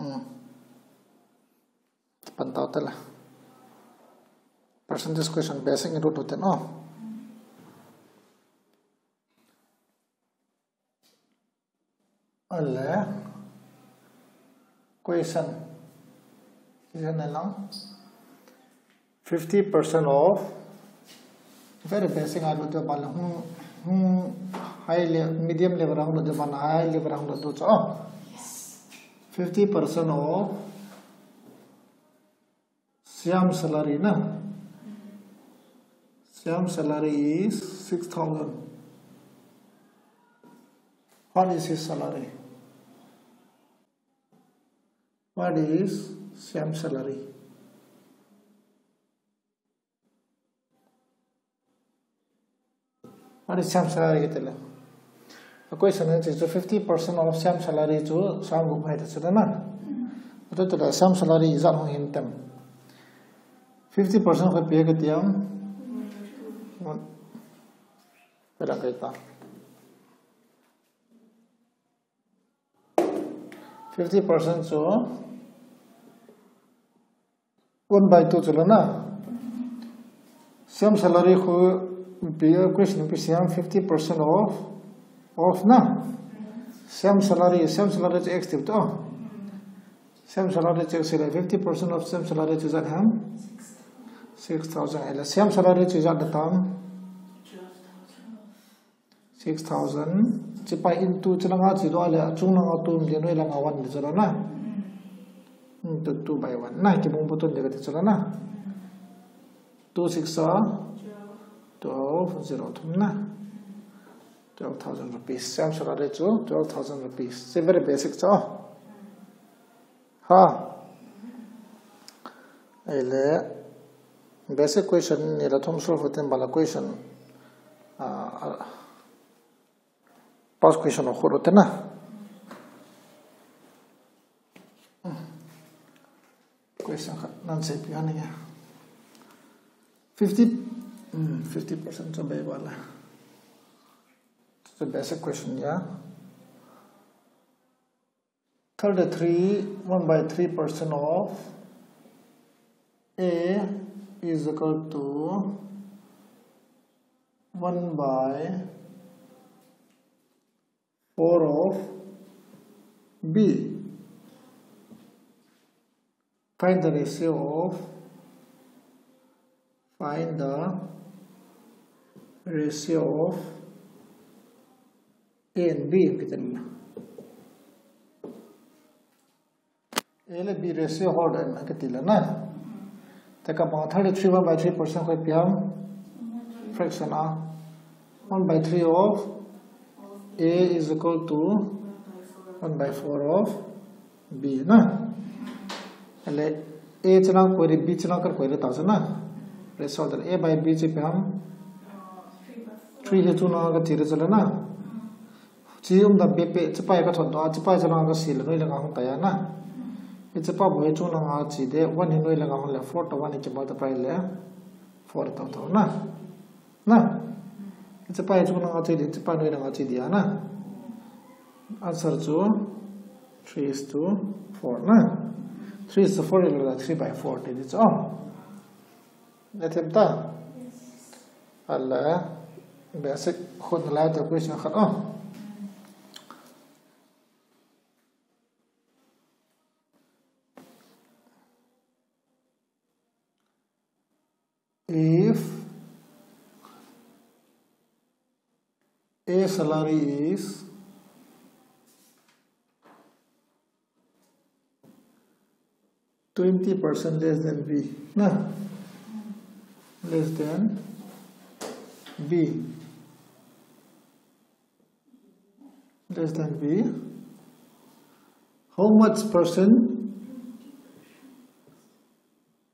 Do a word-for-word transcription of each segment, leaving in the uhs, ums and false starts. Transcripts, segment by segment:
Hmm. Pan tau tela. Percentage question basic ni lut lut ten o. Ale. Question. Question na lang. Fifty percent of, very basic a lut te bana, hmm, hmm, high le-, medium level a lut te bana, high level a lut te cha. Fifty percent of Shyam salary na. Shyam salary is six thousand. What is his salary? What is Shyam salary? What is Shyam salary kiti le? A question na chu fifty percent of Shyam salary chu sang gup hai ta chu na. Atu tu la Shyam salary ijat hung hin tem. Fifty percent khat pe ka tiam. Pera kai ta. Fifty percent chu one by two chu la na. Same salary khu pi, question pi Shyam fifty percent of, of na. Same salary, Shyam salary chu X tip to. Same salary chu X le fifty percent of same salary chu ijat ham. Six thousand. Ele Shyam salary chu ijat da tam. Six thousand. Chipai into chilanga chi do le, achung langa two le noi langa one le chala na. Hmm, to two by one. Na, kibung button le kati chala na. Two six are twelve, zero thum na. Twelve thousand rupees. Same salary chu twelve thousand rupees. It's a very basic cha. Ha. Ele basic question ni la thum solve ten bala question. Ah, ah, past question ho khut ten na. Question khat nan sei pi ani ya. Fifty, hmm, fifty percent chu bei bala. It's a basic question, yeah. Thirty-three, one by three percent of A is equal to one by four of B. Find the ratio of, find the ratio of A and B, kiti le. A le B ratio hol da kiti le na. Te ka bang thirty-three one by three percent koi piam. Fraction a. One by three of A is equal to one by four of B na. Ele A chana koi le B chana kar koi le ta chana. Result A by B chi piam. Three he chuna ka chi le chala na. Chi um da be pe, chipai ka thot da, chipai chana ka si le noi le nga hung ta ya na. Chipai bo he chuna nga chi de, one he noi le nga hung le four to one he chi multiply le four to to na. Na. Chipai chuna nga chi de, chipai noi le nga chi de ya na. Answer chu three is to four na. Three is to four le three by four te di chu. Na them ta. Ala basic khun lai to question khat o. If A salary is twenty percent less than B, na? Less than B. Less than B. How much percent?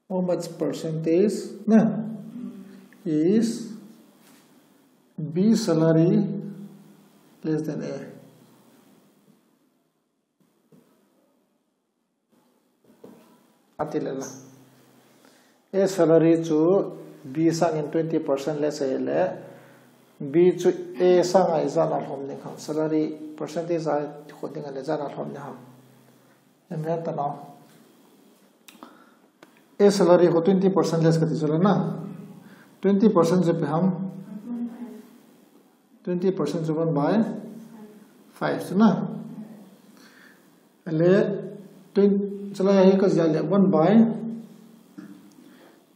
How much percentage, na, is B salary less than A? Ati le la. A salary chu B sangin twenty percent less ahile, B chu A sanga ijat a lhom ding ham. Salary percentage a khu ding ahile ijat a lhom ding ham. Em ya ta nau. A salary ho twenty percent less kati chu la na. Twenty percent chu ipi ham? Twenty percent chu one by five chu na. Ale twenty, chu la hi ka jih le one by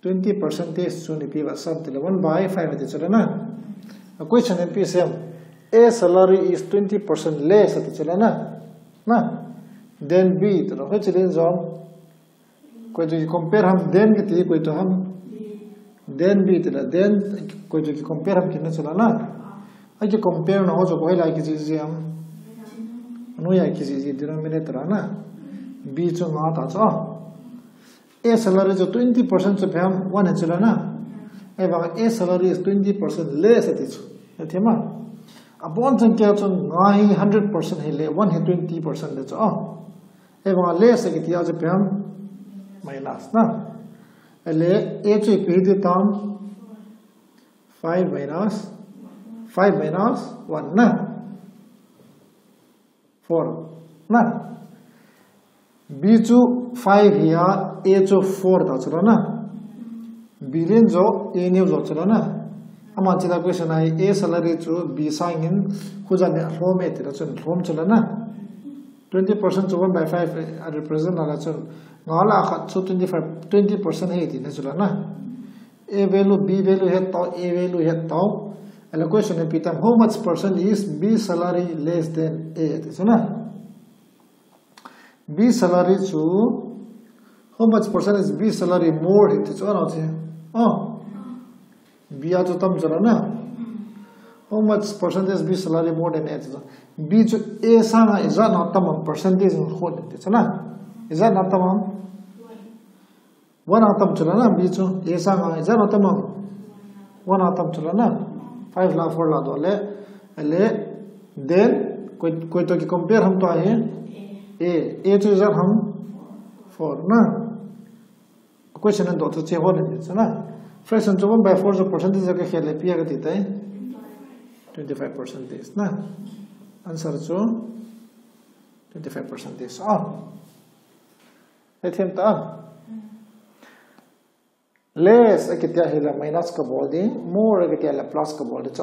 twenty percentage chu ni pi va sam ti le one by five ati chu la na. A question in P C M, A salary is twenty percent less ati chu la na. Na. Then B ti lo. Hichi lin jong. Koi to ki compare ham, then kiti, koi to ham. Then B ti la, then koi to ki compare ham kina chu la na. A ki compare na ho chu koi la kijih jih ham. Anu ya kijih jih denominator na. B chu nga ta chu. A salary chu twenty percent chu ipi ham, one hi chu la na. Ahivang A salary is twenty percent less ati chu. Athi ma. Abon chan kia chu nga hi hundred percent hi le, one hi twenty percent le chu. Ahivang less kiti a chu ipi ham, minus na. Ale A chu ipi ti tam, five minus, five minus one na. Four na. B chu five hi a, A chu four ta chu la na. B lin jo, A neo jo chu la na. Aman chu la question a hi A salary chu B sangin khu jan ni a lhom e ti la chun lhom chu la na. Twenty percent chu one by five a represent la chun nga la khat chu twenty five, twenty percent hi ti na chu la na. A value, B value het tau, A value het tau. Ale question in P C M, how much percent is B salary less than A ti chu na. B salary chu, how much percent is B salary more hi ti chu ano che. Oh. B a chu tam chu la na. How much percent is B salary more than A ti chu. B chu A sanga ijat na tam am percentage in khot ti chu na. Ijat na tam am. One a tam chu la na, B chu. A sanga ijat na tam am. One a tam chu la na. Five la four la doh le. Ale. Then, koi, koi to ki compare ham tua hi. A. A chu ijat ham. Four na. Question in doh chu che ho le chu na. Fraction chu one by four chu percentage ka khel le ipi a kati tai. Twenty five percentage na. Answer chu twenty five percentage. Ah. Hethem ta. Less akitia hi la minus ka bol ding, more akitia la plus ka bol ding chu.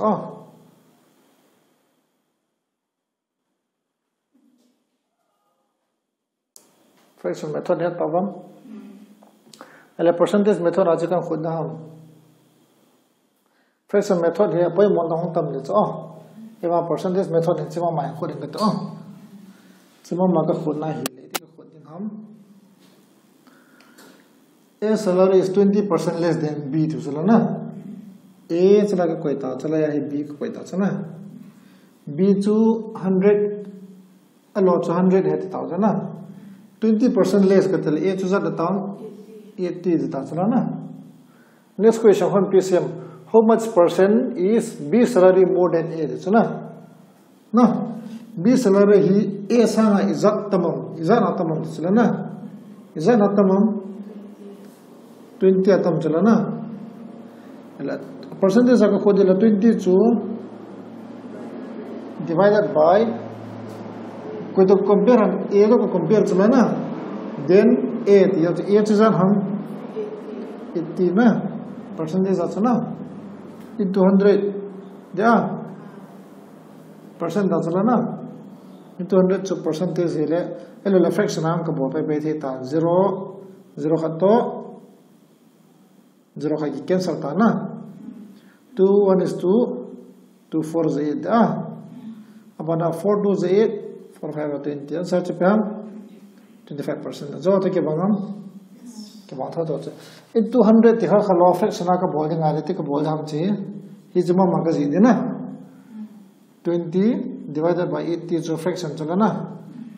Fraction method hi ta vam. Ale percentage method a chu kan khut na ham. Fraction method hi apoimo na hung tam le chu. Ima percentage method hi chima mai khut ding ka to. Chima ma ka khut na hi le ti ka khut ding ham. A salary is twenty percent less than B ti chu la na. A chu la ka koi ta chu la, ya hi B ka koi ta chu na. B chu hundred, a lo chu hundred he ti ta chu na. Twenty percent less ka ti le, A chu ijat na tam, eighty ti ta chu la na. Next question hon P C M, how much percent is B salary more than A ti chu na. Na, B salary hi A sanga ijat tam am, ijat na tam am ti chu la na. Ijat na tam am, twenty a tam chu la na. Ala, percentage a ka khut ding la twenty chu divided by, koi to compare ham, A to ka compare chu la na. Then A ti, A chu ijat ham, eighty na. Percentage a chu na. Into hundred. Ya. Percent ta chu la na. Into hundred chu percentage hi le. Ele la fraction a ka bol pai pai thei ta. Zero, zero khat to. Zero khat ki cancel ta na. Two, one is two. Two four is eight. Ah. Abana four two is eight. Four five are twenty. Answer chu ipi ham? Twenty five percent. Chu to kibang am? Kibang tho to chu. Into hundred ti kha kha lo fraction a ka bol ding a le ti ka bol ding ham chi. Hi chu mama ka jih ding na. Twenty divided by eighty chu fraction chu la na.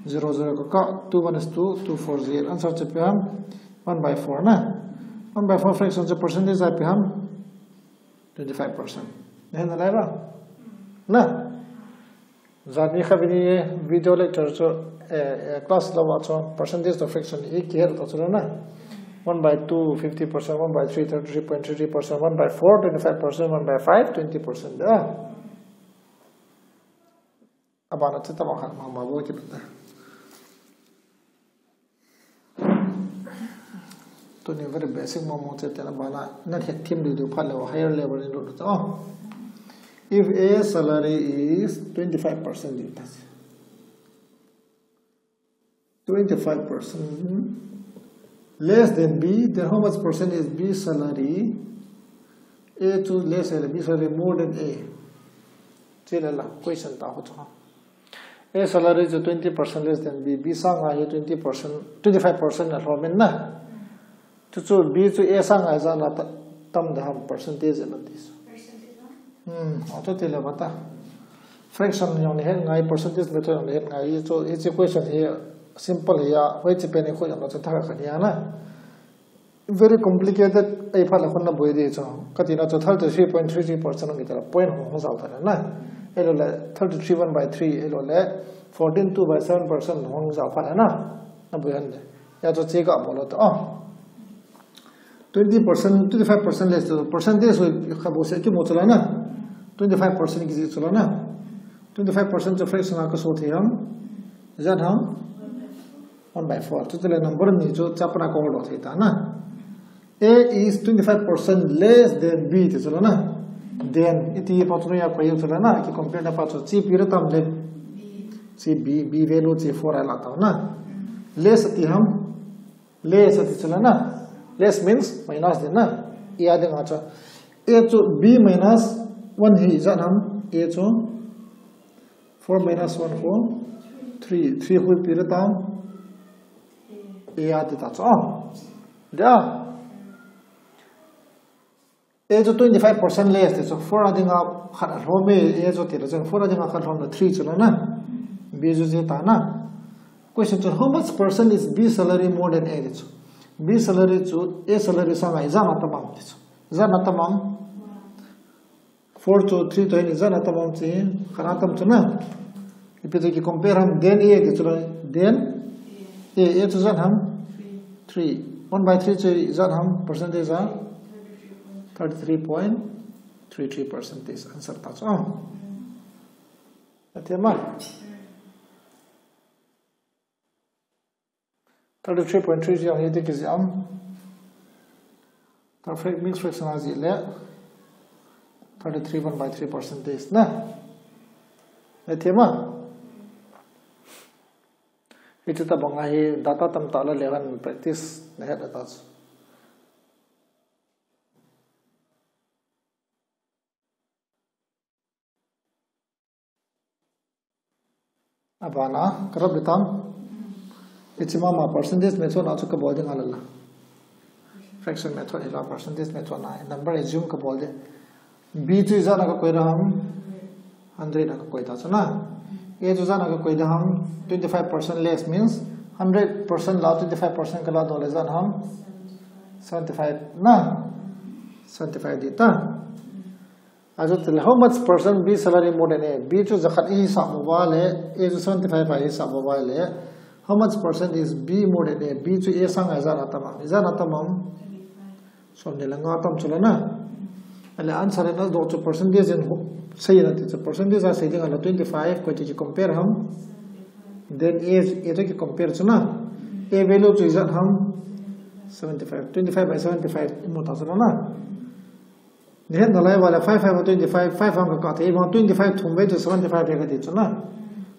Zero zero ka kah, two one is two, two four is eight. Answer chu ipi ham? One by four na. One by four fraction chu percentage a ipi ham? Twenty five percent. Nahe nalai ba? Na. Jan ni kha bini video lecture chu, eh, eh, class lou a chu percentage to fraction hi kihet to chu la na. One by two, fifty percent, one by three, thirty-three point three three percent, one by four, twenty-five percent, one by five, twenty percent da. Abana chu tama khat ma ma bo ki pata. Tuni very basic mo mo che tena bana, na het thim du du phat le higher level in lut ta. Oh. If A salary is twenty-five percent di ta. Twenty-five percent less than B, then how much percent is B salary? A chu less than B salary more than A. Che le la, question ta ho chu. A salary chu twenty percent less than B, B sanga hi twenty percent, twenty-five percent alhom in na. Chu chu B chu A sanga ijat na ta-, tam da ham percentage na ti. Hmm, auto ti le bata. Fraction jong ni het ngai, percentage method jong ni het ngai. Chu, hiche question hi simple hi a, hoi chi pen ni khu jong chu thakhat ni a na. Very complicated, ei phat le khun na boi di chu. Ka ti na chu thirty-three point three three percent ngi ta la point hung hung jao phat na. Ei lo le thirty-three one by three, ei lo le fourteen two by seven percent hung jao phat na. Na boi han le. Ya chu che ka bol lo ta. Oh. Twenty percent, twenty-five percent less to percentage so ka bol se ki mo chu la na. Twenty-five percent ki ji chu la na. Twenty-five percent chu fraction a ka so thei ham. Ijat ham. One by four. Chu chu le number ni chu chapna ko lo thei ta na. A is twenty-five percent less than B ti chu la na. Then, iti pa chu ya ko yu chu la na. Ki compare na pa chu chi pi ra tam le. Chi B, B value chi four a la ta na. Less ti ham. Less ti chu la na. Less means minus di na. A a dinga chu. A chu B minus one hi ijat ham. A chu four minus one, four, three. Three hui pi ra tam. A a ti ta chu. Ah. Da. A chu twenty-five percent less ti chu. Four a dinga khat alhom e, A chu ti la chu. Four a dinga khat alhom la three chu la na. B chu che ta na. Question chu, how much percent is B salary more than A ti chu. B salary chu A salary sanga ijat na tam am ti chu. Ijat na tam am. Four chu three to hin ijat na tam am chi, khat na tam chu na. Ipi ti ki compare ham, then A ti chu la, then A, A chu ijat ham? Three. One by three chu ijat ham, percentage a? Thirty-three point three three percentage answer ta chu. Ah. Ati ma? Thirty-three point three jong hi ti ki ji am. Perfect mix fraction a ji le. Thirty-three one by three percentage na. Ati ma? Hiche tabang a hi data tamtah la le han practice na het ta chu. Abana, ka rap le tam. Hiche mama percentage method na chu ka bol ding a la la. Fraction method hi la, percentage method na, number assume ka bol ding. B chu ijat na ka koi da ham, hundred na ka koi ta chu na. A chu ijat na ka koi da ham, twenty-five percent less means hundred percent la twenty-five percent ka la doh le ijat ham, seventy-five na. Seventy-five di ta. Ajo tile, how much percent B salary more than A? B chu jakhat ihisap uva le, A chu seventy-five a ihisap uva le. How much percent is B more than A? B chu A sanga ijat na tam am? Ijat na tam am? Som ni le nga tam chu la na. Ale answer na doh chu percentage in ho-, sei na ti chu percentage a sei ding a la twenty-five, koi ti ki compare ham? Then A, A to ki compare chu na. A value chu ijat ham? Seventy-five. Twenty-five by seventy-five imu ta chu la na. Ni het nalai uva le five five twenty-five, five hung ka kah thei, vang twenty-five thum vei chu seventy-five hi ka ti chu na.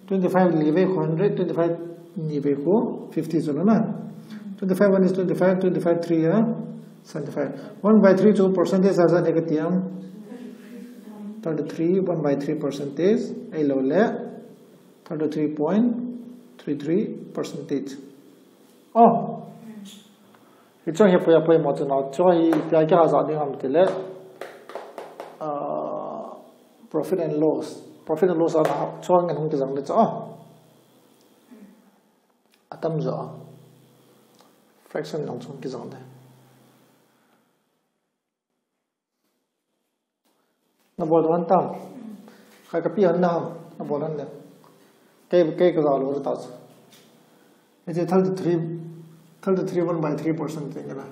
Twenty-five li vei khu hundred, twenty-five ni vei khu fifty chu la na. Twenty-five one is twenty-five, twenty-five three a, seventy-five. One by three chu percentage a ijat hi ka ti am? Thirty-three, one by three percentage, ahilou le thirty-three point three three percentage. Oh. Hiche hi poi a poi mo chu na, chu hi ipi a kiha ja ding ham tile, ah, profit and loss. Profit and loss a chu ngen hung kijang le chu, ah. Atam jo. Fraction jong chu kijang le. Na bol doh ham tam. Khai ka pi han na ham. Na bol han le. Kei, kei ka ja lou ta chu. Hiche thirty-three, thirty-three one by three percent te nge na.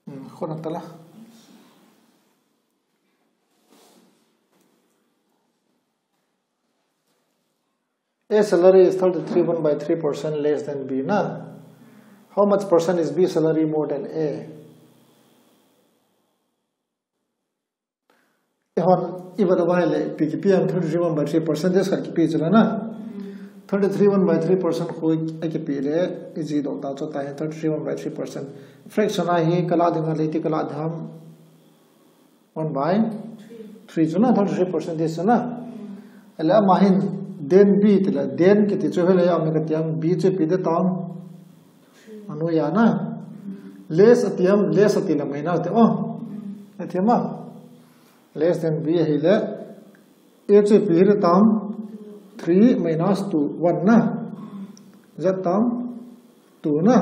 Hmm, khona ta la. A salary is thirty-three one by three percent less than B na. How much percent is B salary more than A? Ihon, iba da bai le, P K P M thirty-three one by three percentage khat kipe chu la na. Thirty-three one by three percent khu akipe le, iji doh ta chu ta hi thirty-three one by three percent. Fraction a hi kala ding a le ti kala ding ham. One by three chu na, thirty-three percent chu na. Ele ama hin den B ti la, den kiti chu hele ya me ka tiam B chu pi de tam. Anu ya na. Less atiam, less ati la minus de. Oh. Atiam a. Less than B hi le. A chu pi hi le tam. Three minus two, one na. Z tam. Two na.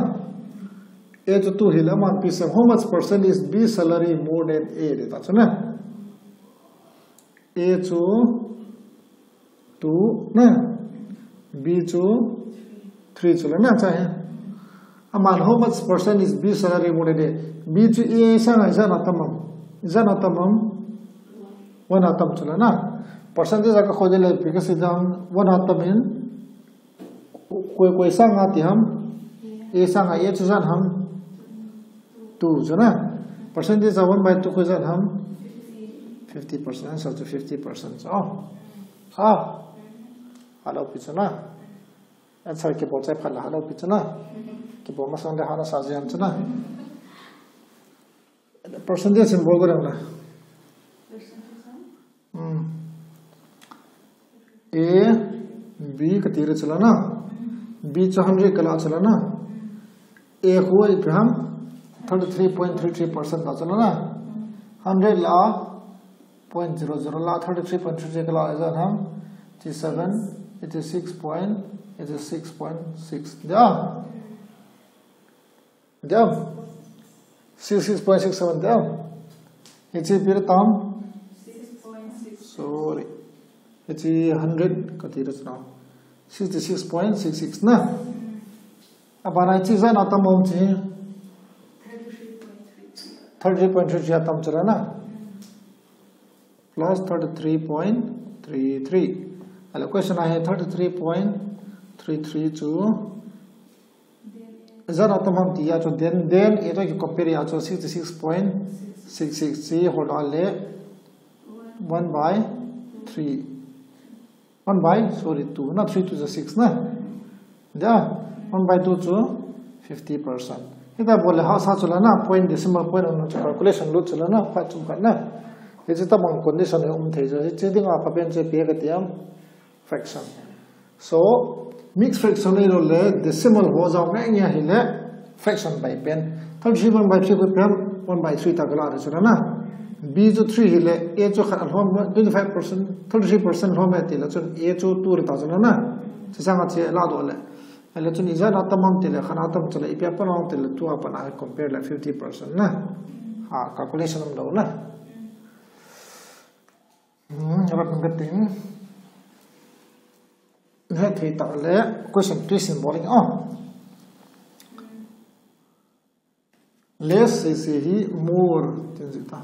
A chu two hi le man pi se. How much percent is B salary more than A de ta chu na. A chu two na. B chu three chu la na cha he. Aman how much percent is B salary more than A? B chu A sanga ijat na tam am. Ijat na tam am. One a tam chu la na. Percentage a ka khoi le pi ka si dam one a tam in. Koi, koi sanga ti ham. A sanga A chu ijat ham. Two chu na. Percentage a one by two koi ijat ham. Fifty percent, answer chu fifty percent. Oh. Ah. Hello, pi chu na. Answer kibol chai phat la, hello, pi chu na. Kibol masang le hana sa jian chu na. Percentage symbol ko dang na. Hmm. A, B kati le chu la na. B chu hundred kala chu la na. A khu ipi ham thirty-three point three three percent ta chu la na. Hundred la point zero zero la thirty-three point three three kala ijat ham. Eighty-seven, eighty-six point, eighty-six point six. Ya. Dam. Sixty-six point six seven dam. Hiche pi le tam. Sorry. Hiche hundred kati le chu na. Sixty-six point six six na. Abana hiche ijat na tam am chi. Thirty-three point three three a tam chu la na. Plus thirty-three point three three. Ale question a hi thirty-three point three three chu ijat na tam ham ti a chu den, den A to ki compare a chu sixty-six point six six chi hol a le one by three. One by, sorry, two na, three two is six na. Ya, one by two chu fifty percent. Hita bol le hahsa chu la na, point decimal point on chu calculation lut chu la na, phat chom khat na. Hiche tabang condition hi um thei chu, hiche dinga phapen chu ipi ka tiam. Fraction. So, mixed fraction hi lo le decimal ho jao nge nge hi le fraction bai pen. Thirty-three one by three khu pen, one by three ta kala chu la na. B chu three hi le, A chu khat alhom, twenty-five percent, thirty-three percent lhom e ti la chun A chu two le ta chu la na. Chi sanga chi la doh le. Ahile chun ijat na tam am ti le, khat na tam chu le, ipi a pan am ti le, two a pan a compare le fifty percent na. Ha, calculation um lo na. Hmm, rat nang kating. He thei tak le question three symbol in, oh. Less sei sei hi more tin ji ta.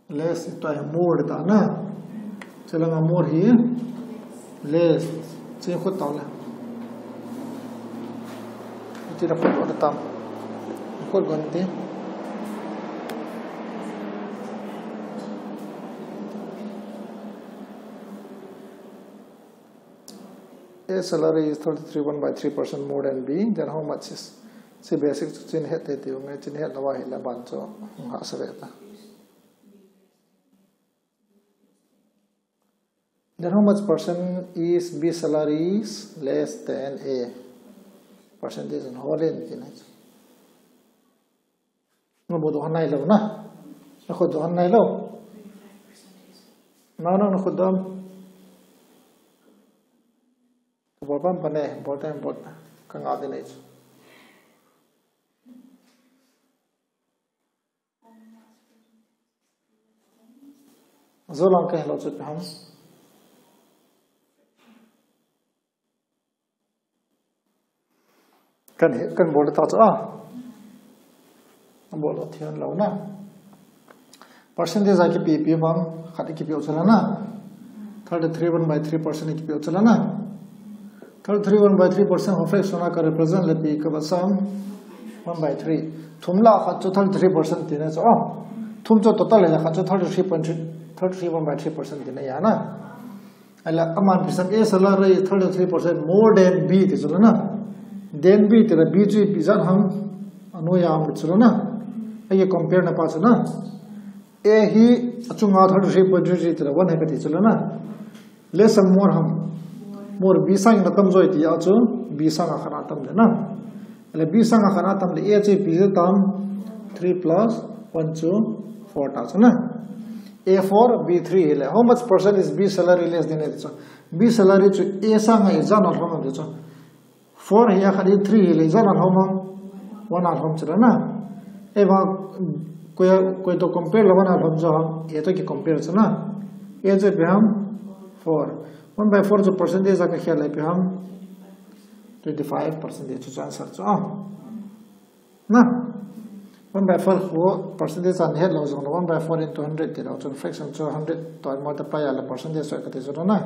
Less tua hi more ta na. Chelanga more hi less. Che khut tau le. Ti la khut lo tam. Khut gon ti. A salary is thirty-three one by three percent more than B, then how much is? Si basic chu chin het te ti ngai, chin het lawa hi la ban chu ha sa ve ta. Then how much percent is B salary is less than A? Percentage in whole in ti nai. Nabol doh nai lou na. Nakhut doh nai lou. Na, na, nakhut doh. Bol pam pane, bol tan bol. Ka nga de nei chu. Zolang ka hello chu peham. Kan he, kan bol ta chu a. Bol lo thian lo na. Percentage a kipe pe bang, khat kipe u chu la na. Thirty-three one by three percent kipe u chu la na. Thirty-three one by three percent ho fraction a ka represent le ipi kabol ham? One by three. Thum lah khat chu thirty-three percent tina chu. Oh. Thum chu total le khat chu thirty-three point three, thirty-three one by three percent tina ahi na. Ahile aman ipi asei em, A salary thirty-three percent more than B ti chu na. Than B tile B chu ipi jat ham? Anoiya um chu na. Ahi compare na pa chu na. A hi achunga thirty-three point three three tile one ahi kati chu na. Less ham more ham? More. B sangin atam joi tia chu B sanga khat atam le na. Ahile B sanga khat atam le A chu ipi jat ham? Three plus one chu four ta chu na. A four, B three hile. How much percent is B salary less than A ti chu? B salary chu A sanga ijat a lhom ham ti chu? Four hi a khat hi three hile ijat a lhom ham? One a lhom chu na. Ahivang koi, koi to compare le one a lhom chu ham? A to ki compare chu na. A chu ipi ham? Four. One by four chu percentage a ka khel le ipi ham? Twenty-five percent chu answer chu a. Na. One by four khu percentage a het lou jong le one by four into hundred ti lou chun fraction chu hundred to multiply a le percentage chu kati chu na.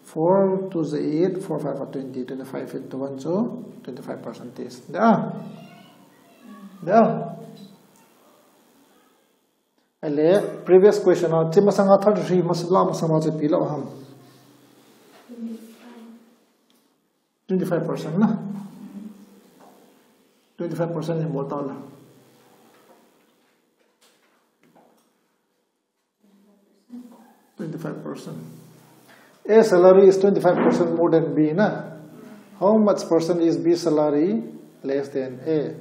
Four two is eight, four five are twenty, twenty-five into one chu twenty-five percent. Dei a? Dei a? Ahile previous question a, chi masanga thirty-three mas-, lah masanga chu ipi lah ham? Twenty-five percent na. Twenty-five percent hin bol tau na. Twenty-five percent. A salary is twenty-five percent more than B na. How much percent is B salary less than A?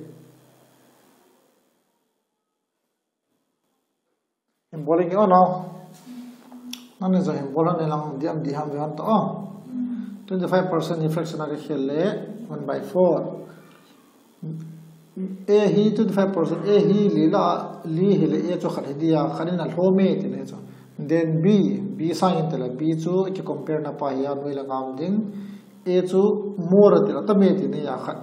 Hin bol inge o nao. Nangni jong hin bol hon lang, dih am dih ham ve hon to o. Twenty-five percent hi fraction a ka khel le one by four. A hi twenty-five percent, A hi li lah, li hile A chu khat hi dia, khat in alhom e ti le chu. Then B, B sangin tile B chu ki compare na pa hi anoi le ngam ding. A chu more tile atam e ti le a khat.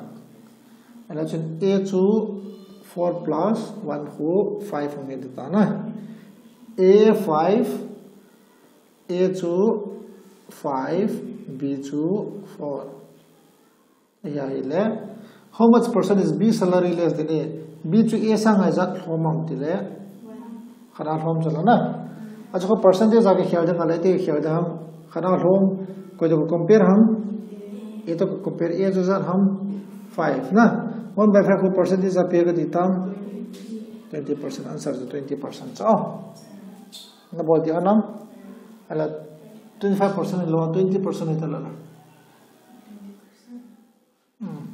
Ahile chun A chu four plus one khu five hung hi ta na. A five, A chu five, B chu four. Ahile, how much percent is B salary less than A? B chu A sanga ijat lhom ham tile. Khat a lhom chu la na. Achu khu percentage a ka khel ding a le ti khel ding ham. Khat a lhom, koi to ka compare ham? A to ka compare, A chu ijat ham? Five na. One by five khu percentage a ipi kati tam? Twenty percent, answer chu twenty percent chu. Na bol dih ham? Ahile twenty-five percent lou, twenty percent hi ta la na. Hmm.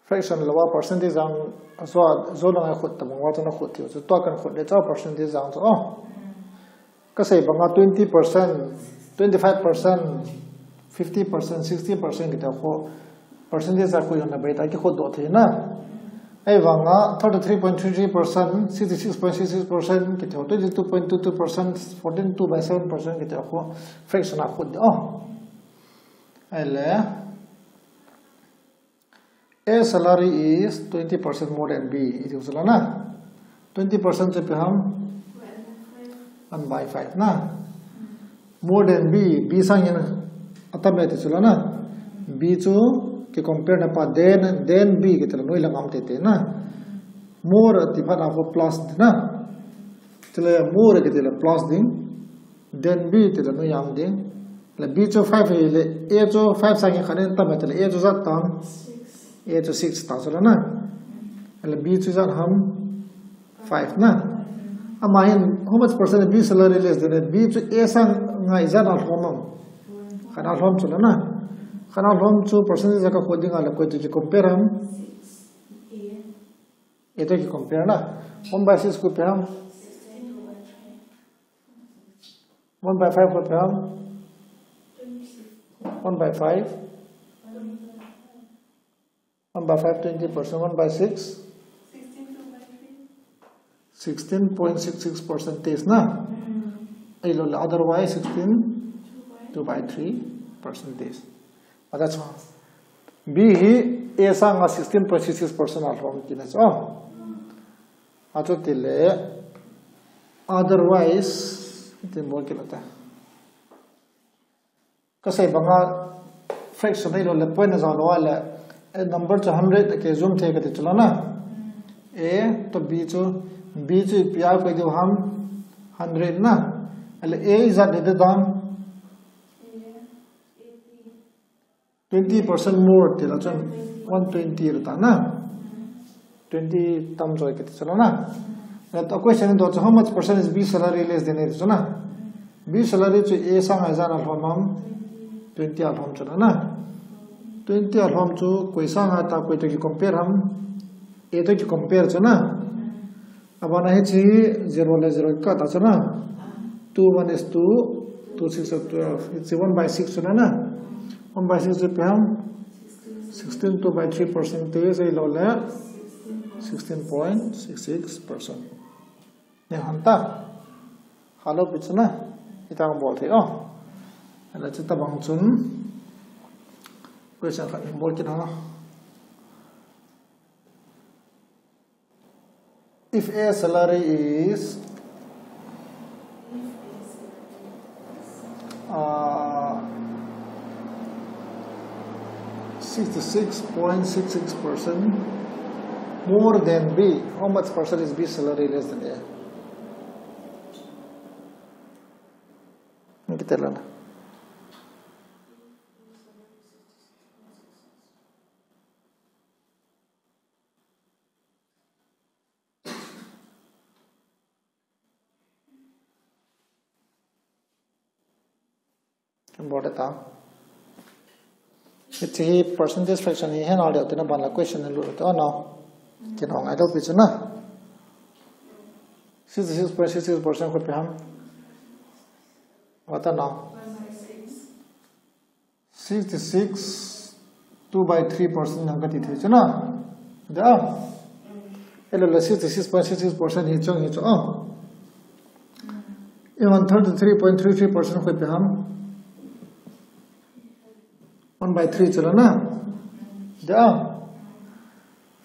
Fraction lou a percentage jang, so, so lang a khut tabang wa chu na khut tiu chu, tua kan khut le chu percentage jang chu, oh. Ka sei banga twenty percent, twenty-five percent, fifty percent, sixty percent kiti khu percentage a koi hon na bei ta kikhut doh thei na. Ahivanga thirty-three point three three percent, sixty-six point six six percent kiti khu, twenty-two point two two percent, fourteen two by seven percent kiti khu fraction a khut doh. Ahile, A salary is twenty percent more than B. Iti chu la na. Twenty percent chu ipi ham? One by five na. More than B, B sangin atam e ti chu la na. B chu ki compare na pa than, than B kiti le anoi le ngam tei tei na. More ti phat a khu plus na. Tile more kiti le plus ding. Than B tile anoi ngam ding. Le B chu five hile, A chu five sangin khat in atam e tile, A chu ijat tam? A chu six ta chu la na. Le B chu ijat ham? Five na. Ama hin, how much percent B salary less than A? B chu A sanga ijat a lhom ham? Khat a lhom chu la na. Khat a lhom chu percentage a ka khut ding a le koi to ki compare ham? A to ki compare na. One by six khu ipi ham? One by five khu ipi ham? One by five. One by five, twenty percent. One by six. Sixteen point six six percent na. Ahilou le, otherwise, sixteen two by three percent. But that's all. B hi A sanga sixteen point six six percent a lhom tina chu. Achu tile, otherwise, tin bol kit lou te. Kasei banga fraction ahilou le point ajao lou le, eh, number chu hundred a kei jum thei kati chu la na. A to B chu, B chu ipi a koi diu ham, hundred na. Ale A ijat ding ti dam. Twenty percent more ti la chun one twenty la ta na. Twenty tam joi kati chu la na. That a question to chu how much percent is B salary less than A ti chu na. B salary chu A sanga ijat a lhom am, twenty a lhom chu la na. Twenty a lhom chu koi sanga ta koi to ki compare ham, A to ki compare chu na. Abana hiche zero le zero kikah ta chu na. Two one is two, two six are twelve. Hiche one by six chu na na. One by six chu ipi ham? Sixteen, two by three percent te ahilou le sixteen point six six percent. Ni hanta. Hello pi chu na. Ita bol thei o. Ala chu tabang chun. Question khat bol kit ha. If A salary is, uh, sixty-six point six six percent more than B, how much percent is B salary less than A? Kita lana. Important ta. Hiche hi percentage fraction hi hena le tina ban la question lu ta na. Kino ngai do pi chu na. Sixty-six point six six percent koi ipi ham? What now? Sixty-six, two by three percent nang kati thei chu na. Da. Ahilou le sixty-six point six six percent hi chung hi chu. Ah. Even thirty-three point three three percent koi ipi ham? One by three chu la na. Da.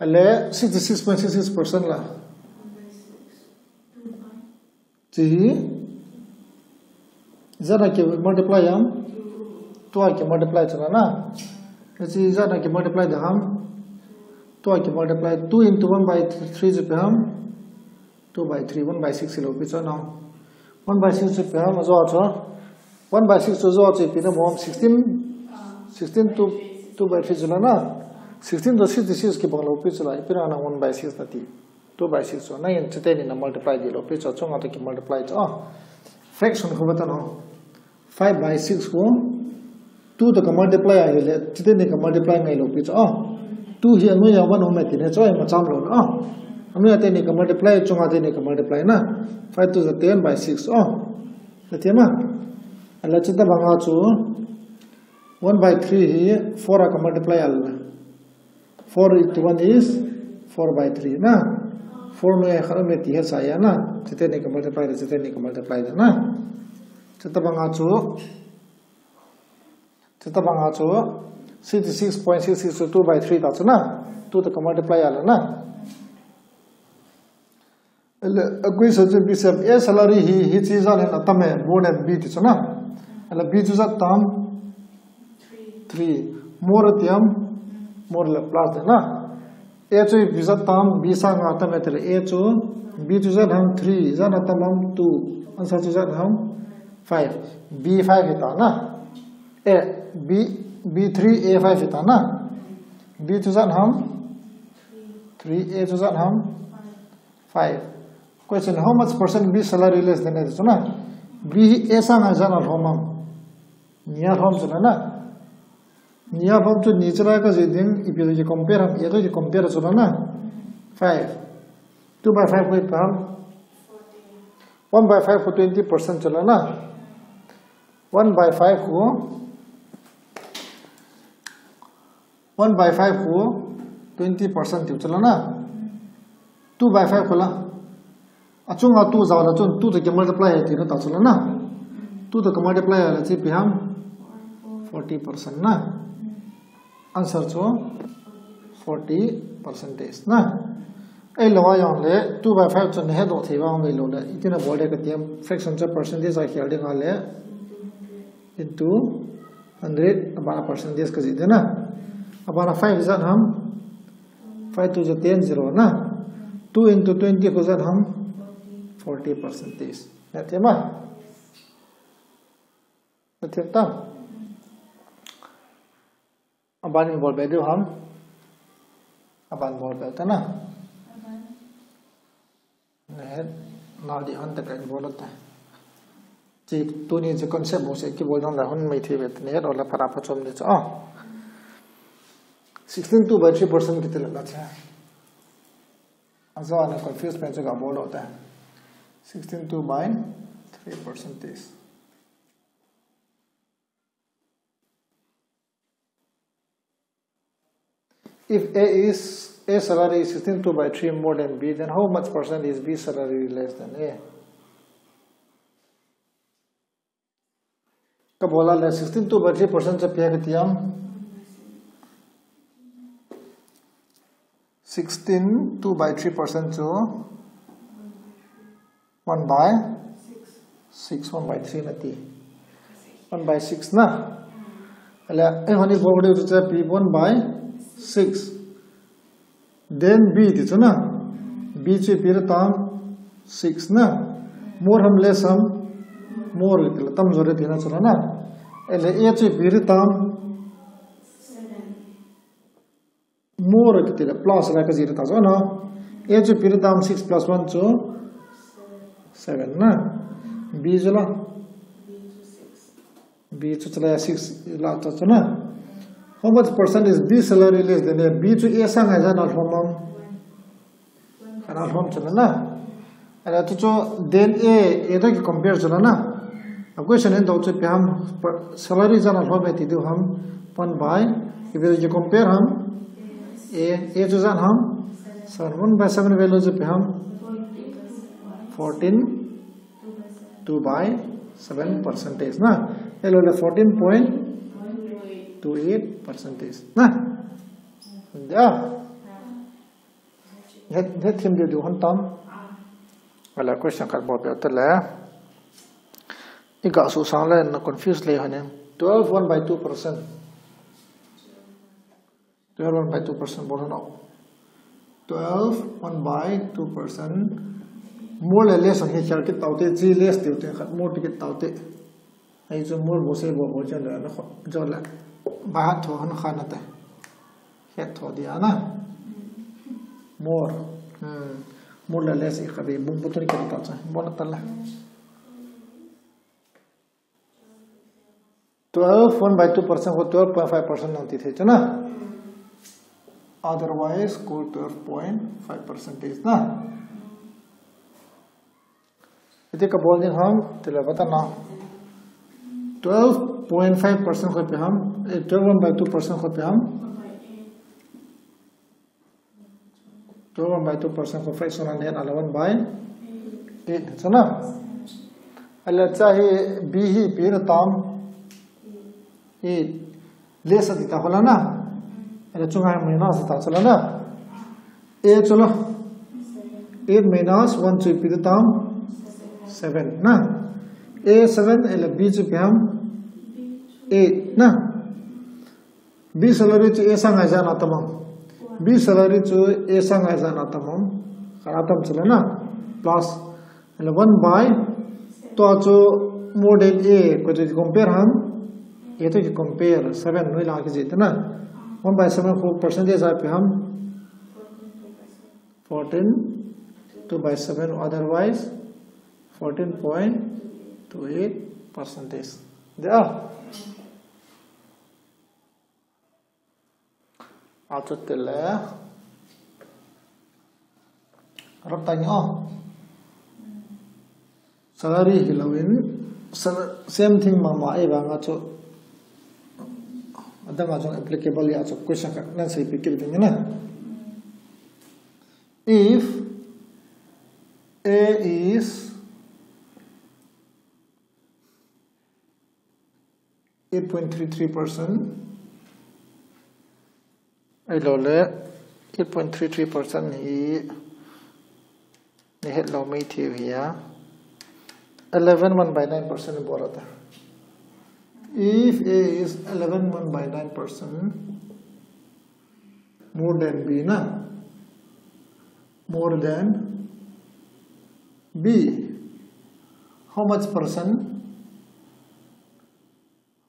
Ale sixty-six point six six percent la. Chi hi. Ijat a ki multiply ham? Two a ki multiply chu la na. Chi ijat a ki multiply da ham? Two a ki multiply. Two into one by three chu ipi ham? Two by three, one by six lou pi chu na. One by six chu ipi ham? Ajo chu. One by six chu ajo chu ipi na mo ham? Sixteen. Sixteen two, two by three chu la na. Sixteen to sixty-six kibang lou pi chu la. Ipi na na one by six na ti. Two by six chu, na in chuteni na multiply ding lou pi chu, chunga to ki multiply chu. Ah. Fraction khu bata no. Five by six khu, two to ka multiply ahile, chuteni ka multiply ngai lou pi chu. Ah. Two hi anoiya one hung mai ti ne chu, ai ma cham lou na. Ah. Anoiya teni ka multiply, chunga teni ka multiply na. Five two is ten by six. Ah. Ati ma. Ala chuta banga chu, one by three hi four a ka multiply al na. Four into one is four by three na. Four noiya khat um e ti hesa ya na. Chuteni ka multiply da, chuteni ka multiply da na. Chuta banga chu. Chuta banga chu. Sixty-six point six six chu two by three ta chu na. Two to ka multiply al na. Ele, a question chu ipi ham, A salary hi, hiche ijat hin atam e, more than B ti chu na. Ele, B chu ijat tam? Three. More ti ham? More le plus ti na. A chu ipi ijat tam, B sanga atam e tile A chu, B chu ijat ham? Three, ijat atam ham? Two. Answer chu ijat ham? Five. B five hi ta na. A, B, B three, A five hi ta na. B chu ijat ham? Three, A chu ijat ham? Five. Question, how much percent B salary less than A ti chu na. B hi A sanga ijat a lhom ham? Ni a lhom chu la na. Ni a lhom chu ni chu la ka jih ding, ipi to ki compare ham, A to ki compare chu la na. Five. Two by five koi ipi ham? One by five khu twenty percent chu la na. One by five khu One by five khu twenty percent tiu chu la na. Two by five khu la. Achunga two jao la chun two to ki multiply ti na ta chu la na. Two to ki multiply la chu ipi ham? Forty percent na. Answer chu forty percentage na. Ahilou a jong le two by five chu nahet doh thei vang ve lou le, itina bol le kati em, fraction chu percentage a khel ding a le into hundred, abana percentage kajih ding na. Abana five ijat ham, five two ja ten, zero na. Two into twenty khu ijat ham, forty percentage. Nahet thei ma? Nahet thei tam? Aban in bol be diu ham? Aban bol be ta na. Nahet nau di hon ta ka in bol ta. Chi tuni chi concept bol se kibol nang la hon mai thei ve ta, nahet o la phara pha chom ni cha. Ah. Sixteen two by three percent kiti la cha. Ajo ana confuse pen chu ka bol lo ta. Sixteen two by three percentage. If A is, A salary is sixteen two by three more than B, then how much percent is B salary less than A? Ka bol a le sixteen two by three percent chu ipi kati em? Sixteen two by three percent chu one by six, one by three nati. One by six na. Ale, eh, honi bol deu chu ipi, one by six. Then B ti chu na. B chu ipi tam? Six na. More ham less ham? More ti la, tam jo le ti na chu na. Ale, A chu ipi tam? More kiti le plus la kajih ta jo na. A chu ipi tam? Six plus one chu seven na. B chu la? B chu chala six la ta chu na. How much percent is B salary less than A? B chu A sang a ijat a lhom am? Khat a lhom chu la na. Ala tu chu then A, A toh ki compare chu la na. A question in dou chu ipi ham, per-, salary ijat a lhom e ti diu ham, one by, ipi toh ki compare ham, A, A chu ijat ham, seven, one by seven value chu ipi ham, fourteen two by seven percentage na. Ahilou le fourteen point two eight percentage na. Ya. Nahet, nahet thim diu diu hon tam? Ala question khat bol be ta le. I ga su sang le na confuse le hon em. Twelve one by two percent. Twelve one by two percent bol na. Twelve one by two percent. More le less hi khel kit tau te, chi less tiu te khat more ti kit tau te. Ahi chu more bol se bol bol chen le na kho, jo le. Ba hat tho han khan na te. Het tho dia na. More. Hmm. More le less i kha be bung button kit ta cha. Bol na ta le. Twelve one by two percent ko twelve point five percent nang ti thei chu na. Otherwise, ko twelve point five percentage na. Iti ka bol ding ham, ti le bata na. Twelve point five percent ko ipi ham, eh, twelve one by two percent ko ipi ham. Twelve one by two percent ko fraction a nahet a le one by eight chu na. Ala cha hi B hi ipi tam? Eight. Less ati ta ho la na. Ala chunga minus ta chu la na. A chu la. Eight minus one chu ipi tam? Seven na. A seven, ala B chu ipi ham? Eight na. B salary chu A sang a ijat a tam am? B salary chu A sang a ijat a tam am? Khat a tam chu la na. Plus, ala one by, tua chu more than A, ko chu compare ham? A toh ki compare, seven noi la kijih ta na. One by seven ko percentage a ipi ham? Fourteen, two by seven, otherwise, fourteen point two eight percentage. Dia. Achu ti le. Rap ta nyo. Salary hilou in, sal-, same thing mama e vang a chu. Adang a chu applicable a chu question khat nan sei pi kit ding na. If A is eight point three three percent. Ahilou le, eight point three three percent hi Head lo mai thiu hi a. Eleven one by nine percent bol ta. If A is eleven one by nine percent more than B na, more than B, how much percent,